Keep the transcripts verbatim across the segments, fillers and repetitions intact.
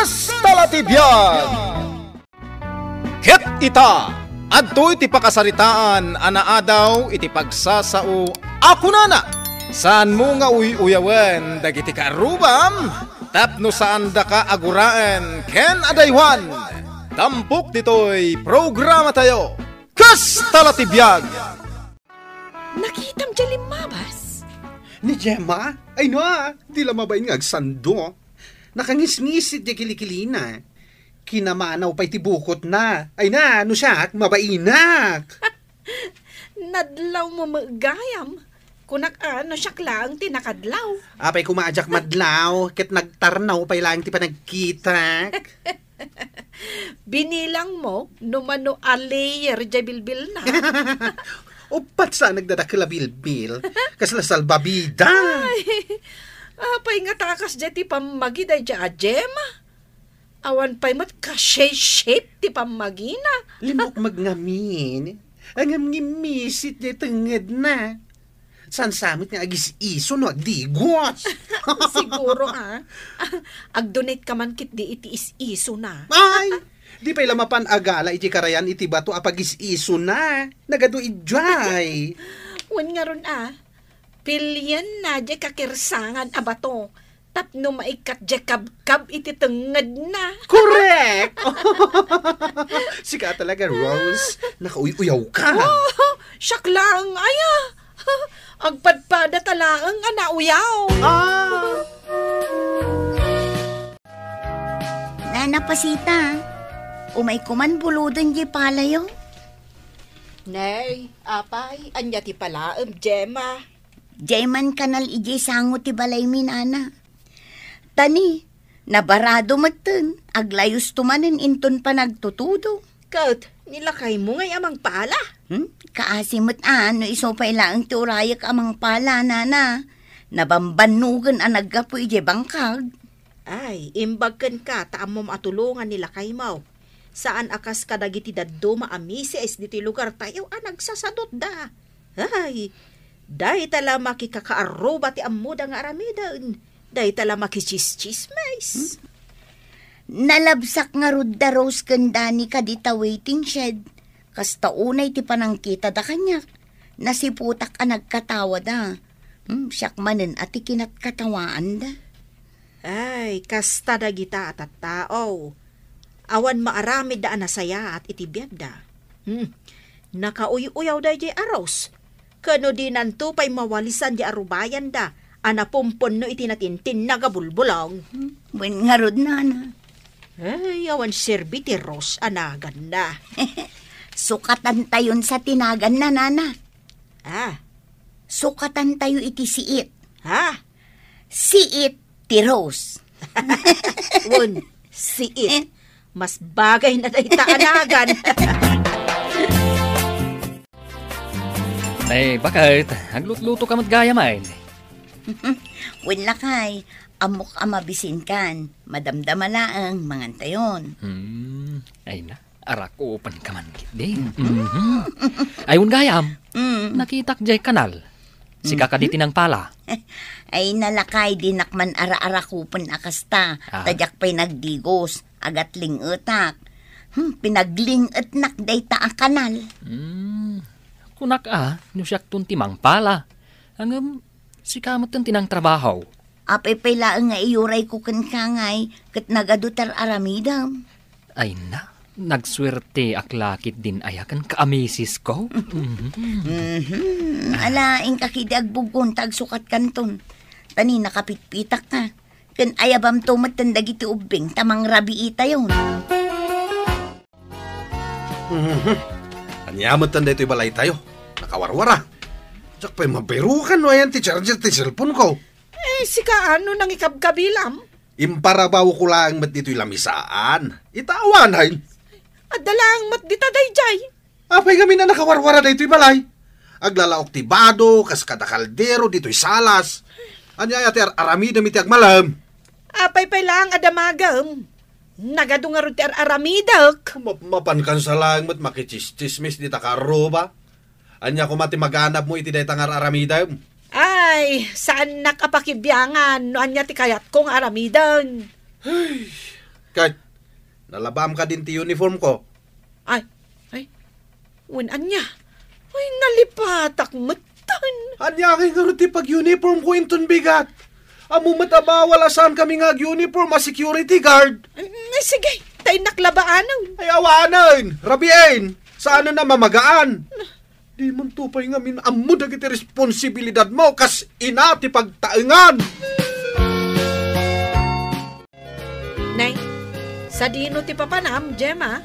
Kasta la ti biag! Ket ita, adtoy ti pakasaritaan a naadaw iti pagsasao a kunana, saanmo nga uy-uyawen dagiti kaarrubam tapno saandaka a guraen ken adaywan. Tampok ditoy programatayo, Kasta la ti biag! Nakitam diay limmabas? Ni Gemma? Ay na, di la mabain nga agsando. Nakangisngisit diay kilikilina. Kinamanaw pay ti bukotna. Ay na, no siak, mabainak. Nadlaw mo met gayam. Kunak a, no siak laeng ti nakadlaw. Apay koma a diak madlaw, ket nagtarnaw pay laeng ti panagkitak. Binilang mo no mano a layer diay bilbilna? Uppat sa nagdadakkel a bilbil. Kasla salbabida. Ay, apay nga ta kasdiay ti pammagi daydiay a Gemma? Awan pay met ka-shape-shape ti pammagina. Limmukmeg ngamin. Ngem ngimmisit diay tengngedna. Saan sa met nga agis-iso no agdigos? Siguro, ah. Agdonate ka man ketdi iti is-isona. Ay, di pay la mapan a gala iti karayan iti bato a pagis-isona. Nagadu idiay. Wen ngarud, ah. Pilienna diay kakirsangan a bato tapno maikkat diay kabkab iti tengngedna. Correct! Sika talaga, Rose. Nakauy-uyawka. Oh, siak laeng aya. Agpadpadata laeng a nauyaw. Ah! Nana Pasita, umayko man buloden diay palayo. Nay, apay, ania ti palaem, Gemma? Diay man kanal idiay sango ti balaymi, nana. Ta ni, nabarado metten, aglayosto manen inton panagtutudo. Ket, ni lakaymo ngay a mangpala? Hmm? Kaasi met a, no isu pay laeng ti urayek a mangpala, nana. Nabambannogen a naggapu idiay bangkag. Ay, imbag kenka ta ammom a tulongan ni lakaymo. Saan a kas kadagiti dadduma a misis ditoy lugartayo a nagsasadutda. Ay, dayta la makikakaarruba ti ammoda nga aramiden. Dayta la makichischismis. Hmm? Nalabsak ngarud da Rose ken Danny kadi ta waiting shed. Kasta unay ti panangkitada kaniak. Nasiputak a nagkatawada. Hmm, siak manen a ti kinatkatawaanda. Ay, kasta dagita a tattao. Awan maaramidda a nasayaat iti biagda. Hmm. Nakauy-uyaw daydiay a Rose. Ken no dinanto pay mawalisan di arubayanda a napumpunno iti natintinnag a bulbulong. Hmm. Wen ngarud, nana. Ay, awan serbi ti Rose a naganna. Sukatantayon sa ti naganna, nana. Ah. Sukatantayo iti siit. Ha? Siit ti Rose. Wen, siit. Eh? Mas bagay na dayta a nagan. Ay, baket, aglutluto ka met gayam, ay. Wen lakay, ammok a mabisinkan. Madamdama laeng, mangantayon. Hmm, ay na. Arakupen ka man ketdi. Mhm. Ay, wen gayam. Mm. Nakitak jay kanal. Sika kadi ti nangpala. Ay, nalakay, dinak man ara-arakupen a kasta. Ah. Ta diak pay nagdigos. Agatling-etak. Hmm, pinagling-etnak dayta a kanal. Hmm. Kunak a, no siakton ti mangpala. Ngem, sika metten ti nangtrabaho. Apay pay laeng nga iyurayko kenka ngay, ket nagadu ti ar-aramidem. Ay na, nagsuerteak la ketdin aya ken kaamisisko. Mhm. Ala, inka ketdi agbuggon ta agsukatkanton. Ta ni nakapitpitakka. Ken ayabamto metten dagiti ubbing ta mangrabiitayon. Mhm. Ania metten daytoy balaytayo? Nakawarwara. Diak pay mabirukan no ayan ti charger ti cellphone ko. Eh, sika, ano nangikabkabilam? Imparabawko laeng met ditoy lamisaan. Ita awanen. Adda laeng met dita daydiay. Apay ngamin a nakawarwara daytoy balay? Aglalaok ti bado, kas kada kaldero ditoy salas. Ania aya ti ar-aramidem iti agmalem? Apay pay laeng a damagem? Nagadu ngarud ti ar-aramidek. Map-, mapankan sa laeng met makichischismis dita kaarruba. Ania koma ti maganabmo iti dayta nga ar-aramidem? Ay, saannak a pakibiangan no ania ti kayatko nga aramiden. Ay, Ket, nalabaam kadin ti uniform ko? Ay, ay, wen ania? Ay, nalipatak metten. Ania ngay ngarud ti pag-uniform ko inton bigat? Ammo met a bawal a saan kami nga ag-uniform a security guard. Mm, ay, sige, ta innak labaanen. Ay, awanen, rabiin. Saanen a mamagaan. Dimonto pay ngamin ammo dagiti responsibilidadmo kas ina ti pagtaengan. Nay, sadino ti papanam, Gemma?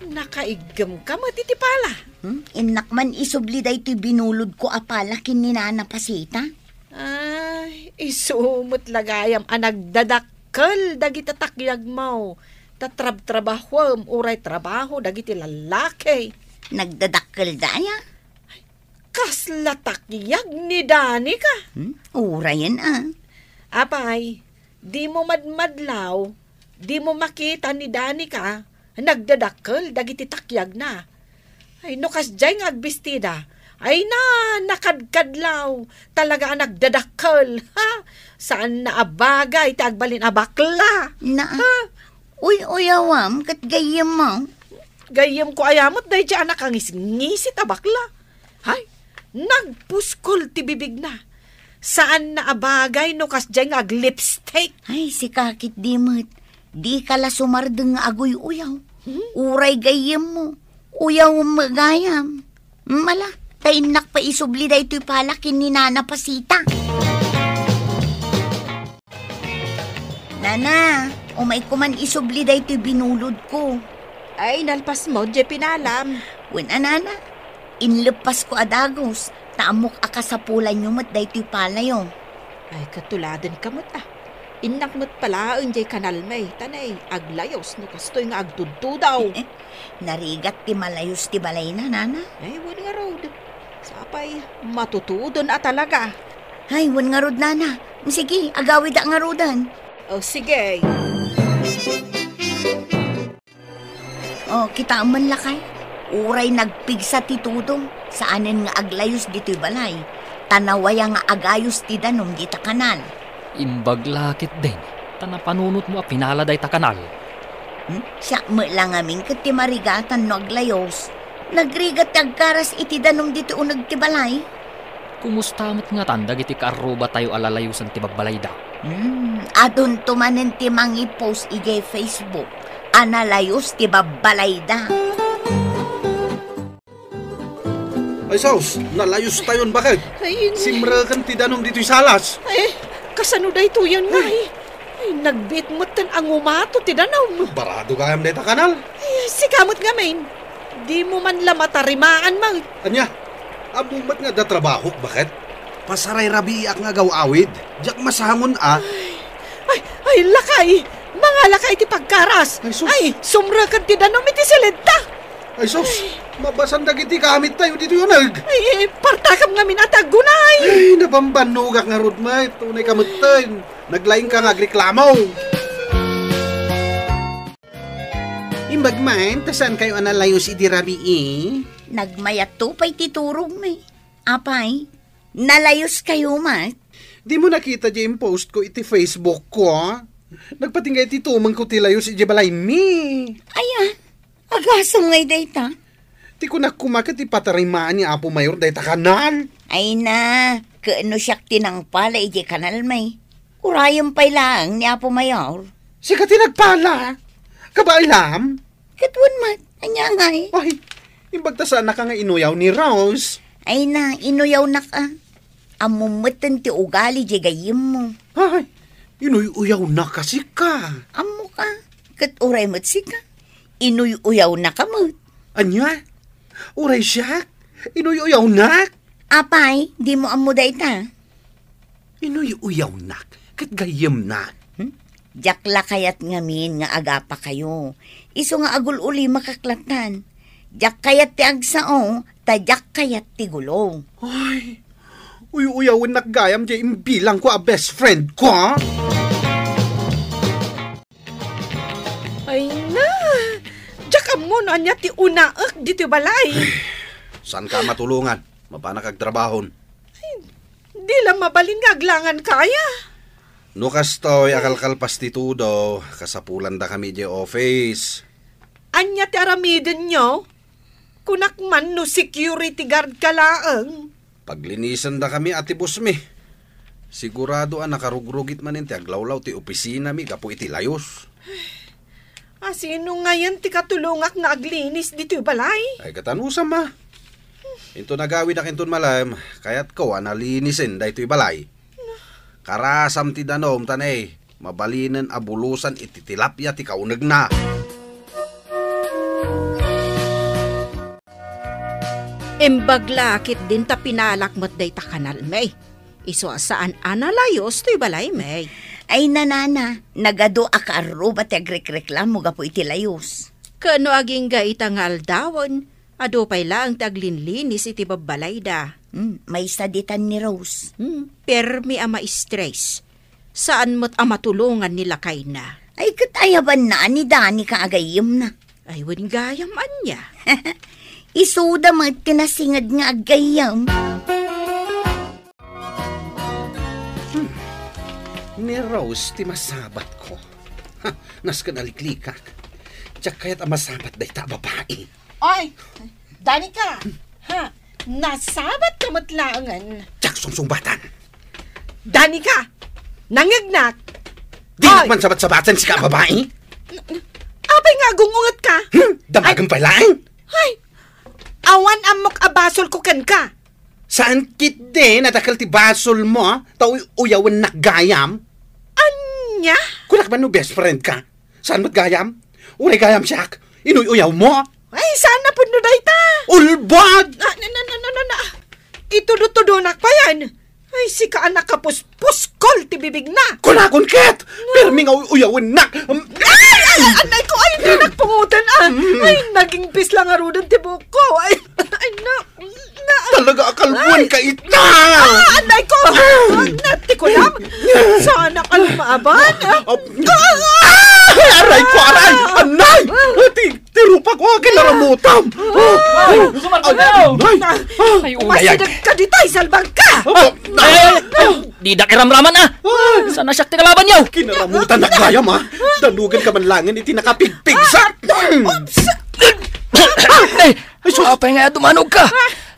Nakaiggemka met iti pala. Hmm? Innak man isubli daytoy binulodko a pala ken ni Nana Pasita. Ay, isu met la gayam a nagdadakkel dagiti takyagmo. Ta trabtrabahuem uray trabaho dagiti lallaki. Nagdadakkelda aya? Kasla takyag ni Danica. Hmm? Urayen a. Apay, dimo madmadlaw, dimo makita ni Danica, nagdadakkel dagiti takyagna. Ay, no kasdiay nga agbestida, ay na, nakadkadlaw, talaga a nagdadakkel. Ha? Saan na a bagay ti agbalin a bakla. Na, ha? Uy-uyawam ket gayyemmo. Gayyemko aya met daydiay a nakangisngisit a bakla. Hay, nagpuskol ti bibigna. Saan na a bagay no kasdiay nga aglipstick. Ay, sika ket di met. Dika la sumardeng nga aguy-uyaw. Hmm? Uray gayyemmo. Uyawem met gayam. Mala, ta innak pay isubli daytoy pala ken ni Nana Pasita. Nana, umayko man isubli daytoy binulodko. Ay, nalpasmo, diay pinalam. Wen a, Nana, inleppasko a dagus, ta ammok a kasapulanyo met daytoy palayo. Ay, katuladenka met a. Innak met palaen diay kanalmi, ta nay, aglayus no kastoy nga agtudtudaw. Narigat ti malayus ti balayna, Nana. Ay, wen ngarud. Sapay, matutuden a talaga. Ay, wen ngarud, Nana. Sige, agawida ngaruden. O, sige. O, kitaem man lakay. Uray nagpigsa ti tudong, saanen nga aglayus ditoy balay. Ta nawaya nga agayus ti danum dita kanal. Imbag la ketdin, ta napanunotmo a pinala dayta kanal. Hmm? Siak met la ngamin ket ti marigatan no aglayus. Nagrigat ti agkaras iti danum ditoy uneg ti balay. Kumusta met ngatan dagiti kaarrubatayo a lalayusan ti babbalayda? Hmm, adunto manen ti mangipost idiay Facebook a nalayus ti babbalayda. Ay, sus, nalayustayon, baket. Ay, hindi. Simreken ti danum ditoy salas. Ay, kasano daytoyen, ngay? Ay, nagbiit metten a ngumato ti danum. Barado gayam dayta kanal. Ay, sika met ngamin. Dimo man la matarimaan, mang. Ania? Ammo met nga adda trabahok, baket? Pasarayrabiiak nga agaw-awid. Diak masangon a. Ay, ay, ay, lakay! Mangalaka iti pagkaras! Ay, sus! Ay, sumreken ti danum iti silidta! Ay, sus! Ay. Mabasan dagiti gamittayo ditoy uneg! Ay, ay, partakam ngamin a ti aggunay! Ay, nabambannogak ngarud met. Unay ka metten. Naglaingka nga agreklamo. Imbag man, ta saankayo a nalayus idi rabii? Nagmayatto pay ti turogmi. Apay, nalayuskayo met? Dimo nakita diay impostko iti Facebookko? Nagpatingga iti tumengko ti layus idiay balaymi. Aya, agasem ngay dayta? Ti kunak koma ket ipatarimaan ni Apo Mayor dayta kanal. Ay na, ket no siak ti nangpala idiay kanalmi. Urayem pay laeng ni Apo Mayor. Sika ti nagpala? Kabaelam? Ket wen met, ania ngay? Ay, imbag ta saannaka nga inuyaw ni Rose. Ay na, inuyawnak a. Ammom metten ti ugali diay gayyemmo. Ay, inuy-uyawnak a sika. Ammok a, ket uray met sika, inuy-uyawnaka met. Ania? Uray siak? Inuy-uyawnak? Apay, dimo ammo dayta? Inuy-uyawnak ket gayyemnak. Hmm? Diak la kayat ngamin nga agapakayo. Isu nga agul-ulimakak lattan. Diak kayat ti agsao, ta diak kayat ti gulo. Ay, uy-uyawennak gayam diay imbilangko a best friendko, a? Ay na, diak ammo no ania ti unaek ditoy balay. Saanka a matulongan? Mapanak agtrabahon. Ay, di la mabalin nga aglanganka aya. No kastoy a kalkalpas ti tudo, kasapulandakami idiay office. Ania ti aramidenyo? Kunak man no security guard ka laeng. Paglinisendakami a ti bossmi. Sigurado a nakarugrugit manen ti aglawlaw ti opisinami gapu iti layos. A sino ngayen ti katulongak nga aglinis ditoy balay? Ay, ket anusam a. Inton agawidak inton malem, kayatko a nalinisen daytoy balay. Karasam ti danum ta ne, mabalinen a bulosan iti tilapia ti kaunegna. Imbag la ketdin ta pinalak met dayta kanalmi. Isu a saan a nalayos toy balaymi. Ay, nanana, nagadu a kaarruba ti agrekreklamo gapu iti layos. Ken no agingga ita nga aldawen, adu pay laeng ti aglinlinis iti babbalayda. Hmm, maysa ditan ni Rose. Hmm, permi a maistres. Saan met a matulongan ni lakayna. Ay, ket ayabanna a ni Danica a gayyemna. Ay, wen gayam ania? Isuda met ti nasinged nga aggayyem. Hmm. Ni Rose ti masabatko. Ha, nasken a liklikak. Diak kayat a masabat dayta a babai. Oy, Danica! Ha? Nasabat ka met laengen. Diak sungsungbatan. Danica! Nangngegnak! Dinak man sabat-sabatan, sika a babai. Apay nga agung-unget ka? Hmm, damagen pay laeng. Ay, awan ammok a basol ko kenka. Saan ketdi a dakkel ti basol mo, ta uy-uyawennak gayam? Ania? Kunak man no best friend ka. Saan met gayam? Uray gayam siak, inuy-uyaw mo? Ay, saan a pudno dayta? Ulbod! Ah, na, na, na, na, na, na. Itudo-tudonak payen. Ay, sika a nakapuspuskol ti bibigna. Kunakon ket! Permi nga uy-uyawennak. Ay, ay, ay, anay ko, ay, dinak pungotan, ah. Mm. Ay, naging pisla ngaruden ti buokko. Ay, ay, na, na. Talaga a kalbuan ka ita! Ah, anay ko! Ah, nati ko lang. Saan a kalmaban? Ah, ah, aray ko, aray! Anay! Ah, ti, ti rupak ko, kinaramutam! Ah, ay, gusto man ko daw! Anay! Ay, unay, ay. Umasideg ka ditoy, salbag ka! Ah, ay, ay, didak iramraman, ah! Ay. Saan a siak ti kalabanyo? Kinaramutan na gayam, ah! Danugan ka man laengen iti nakapigpigsa! Ah, oops! Ay, ay, sus! Apay nga dumanog ka?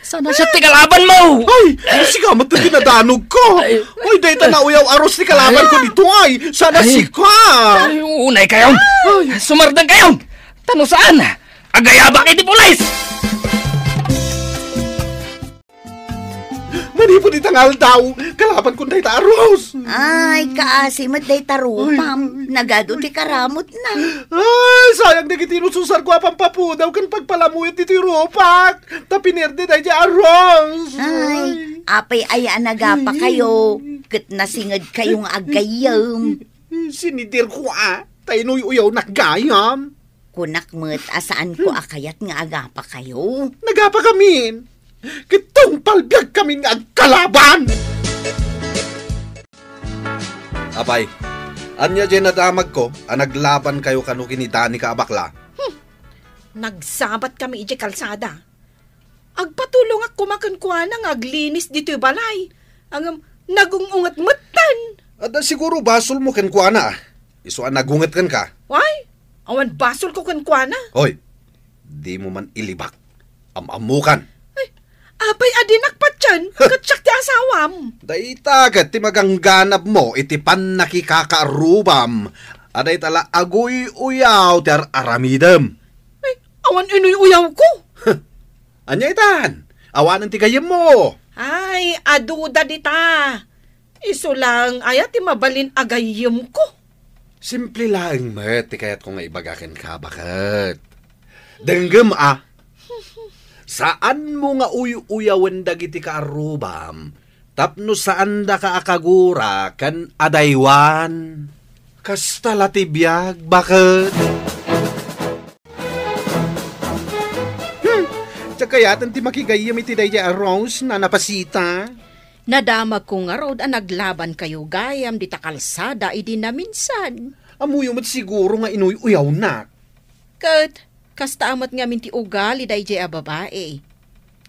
Saan a siak ti kalaban mo? Ay, sika met ti nadanog ko. Ay. Ay, dayta nauyaw a Rose ti kalaban ko ditoy. Saan a sika? Ay, unay kayo. Ay. Sumardeng kayo. Ta no saan, agayabak iti pulis. Manipud ita nga aldaw, kalaban ko dayta a Rose. Ay, kaasi met dayta rupam. Ay. Nagadu ti karamutna. Ay, sayang dagiti inususarko a pampapudaw ken pagpalamuyot ditoy rupak. Ta pinerde daydiay a Rose. Ay, apay aya a nagapa kayo, ket nasinged kayo nga aggayyem. Sinidir ko a, ta inuy-uyawnak gayam. Kunak met a saan ko a kayat nga agapa kayo. Nagapa kamin. Ket tungpal biag kamin nga agkalaban. Apay, ania diay nadamagko a naglaban kayo kano ken ni Danica a bakla? Hmm. Nagsabat kami idiay kalsada. Agpatulongak koma kenkuana nga aglinis ditoy balay. Ngem, nagung-unget metten. Adda siguro basolmo kenkuana, ah. Isu a nagunget kenka. Ay, awan basolko kenkuana. Hoy, dimo man ilibak. Am-ammokan. Ay, apay a dinak patien, ket siak ti asawam. Dayta ket ti magangganabmo iti pannakikakaarrubam a dayta la aguy-uyaw ti ar-aramidem. Ay, awan inuy-uyawko. Ania itan? Awanen ti gayyemmo. Ay, aduda dita. Isu laeng aya ti mabalin a gayyemko? Simple laeng met ti kayatko nga ibaga kenka, baket. Denggem a, saanmo nga uy-uyawen dagiti kaarrubam tapno saandaka a kagura ken adaywan. Kasta la ti biag, baket. Hmm, diak kayaten ti makigayyem iti daydiay a Rose, Nana Pasita. Nadamagko ngarud a naglaban kayo gayam dita kalsada idi naminsan. Ammoyo met siguro nga inuy-uyawnak. Ket kasta met ngamin ti ugali daydiay a babai.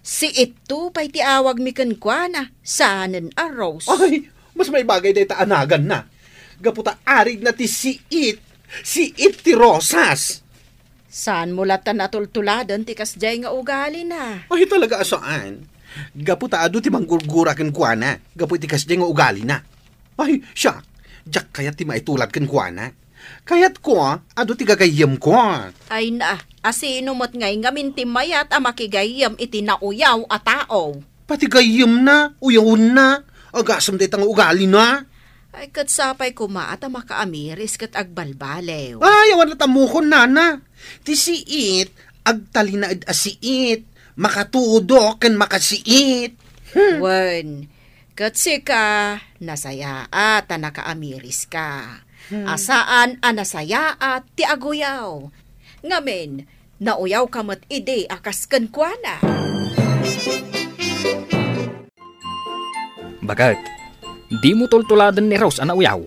Si Itto pay ti awagmi kenkuana, saanen a Rose. Ay, mas maibagay dayta a naganna. Gapu ta arigna ti siit, siit ti rosas. Saanmo latta natultuladen ti kasdiay nga ugalina? Ay, talaga a saan. Gapu ta adu ti manggurgura kenkuana, gapu iti kasdiay nga ugalina. Ay, siak, diak kayat ti maitulad kenkuana. Kayatko, adu ti gagayyemko. Ay na, asino met ngay ngamin ti mayat a makigayyem iti nauyaw a tao? Pati gayyemna, uyawenna, agasem dayta nga ugalina. Ay, ket sapay koma a ta makaamiris ket agbalbaliw. Ay, awan a tammukon, nana. Ti siit, agtalinaed a siit, makatudok ken makasiit. Hmm. Wen, ket sika, nasayaat ta nakaamiriska. Hmm. A saan a nasayaat ti aguyaw. Ngamin, nauyawka met idi a kas kenkuana. Baket, dimo tultuladen ni Rose a nauyaw?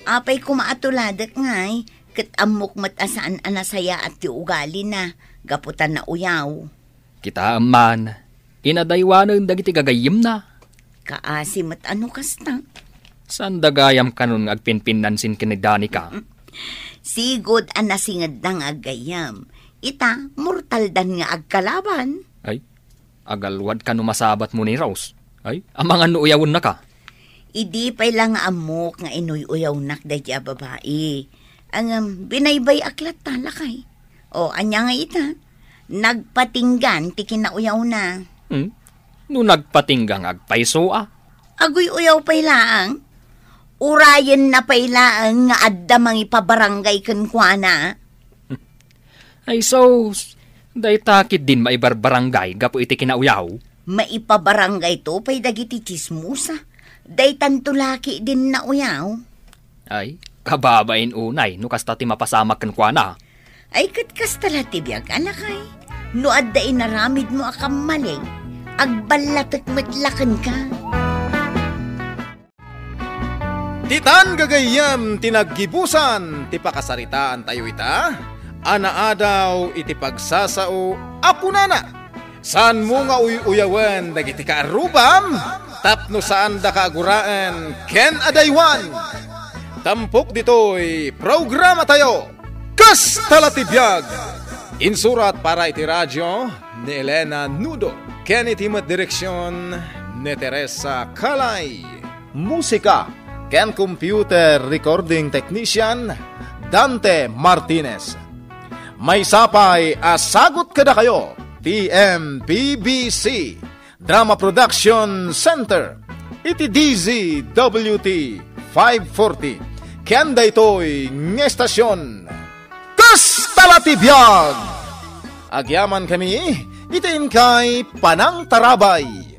Apay koma a tuladek ngay, ket ammok met a saan a nasayaat ti ugalina, gapu ta nauyaw. Kitaem man, inadaywanen dagiti gagayyemna. Kaasi met a no kasta. Saanda gayam kanon nga agpinpinnansin ken ni Danica? Sigud a nasingedda nga aggayyem. Ita, mortaldan nga agkalaban. Ay, agalwadka no masabatmo ni Rose. Ay, amangan no uyawennaka. Idi pay la nga ammok nga inuy-uyawnak daydi a babai. Ngem, binaybay-ak latta, lakay. O, ania nga ita? Nagpatinggan ti kinauyawna. Hmm? No nagpatingga nga agpayso a? Aguy-uyaw pay laeng. Urayenna pay laeng nga adda mangipabarangay kenkuana. Ay sus, dayta ketdin maibarbarangay gapu iti kinauyaw? Maipabarangayto pay dagiti tsismosa. Daytanto la ketdin nauyaw. Ay, kababain unay no kasta ti mapasamak kenkuana. Ay, ket kasta la ti biag, a lakay. No adda inaramidmo a kammaleng, agballatek met la kenka. Ditan gagayyem ti naggibusan ti pakasaritaantayo ita a naadaw iti pagsasao a kunana, "Saanmo nga uy-uyawen dagiti kaarrubam tapno saandaka a guraen ken adaywan." Tampok ditoy programatayo, Kasta la ti biag! Insurat para iti radio ni Elena Nudo ken iti met direksion ni Teresa Calay. Musika ken computer recording technician, Dante Martinez. Maysa pay a sagut kadakayo ti M P B C Drama Production Center iti D Z W T five forty ken daytoy nga estasion. Kasta la ti biag! Agyamankami iti inkay panangtarabay.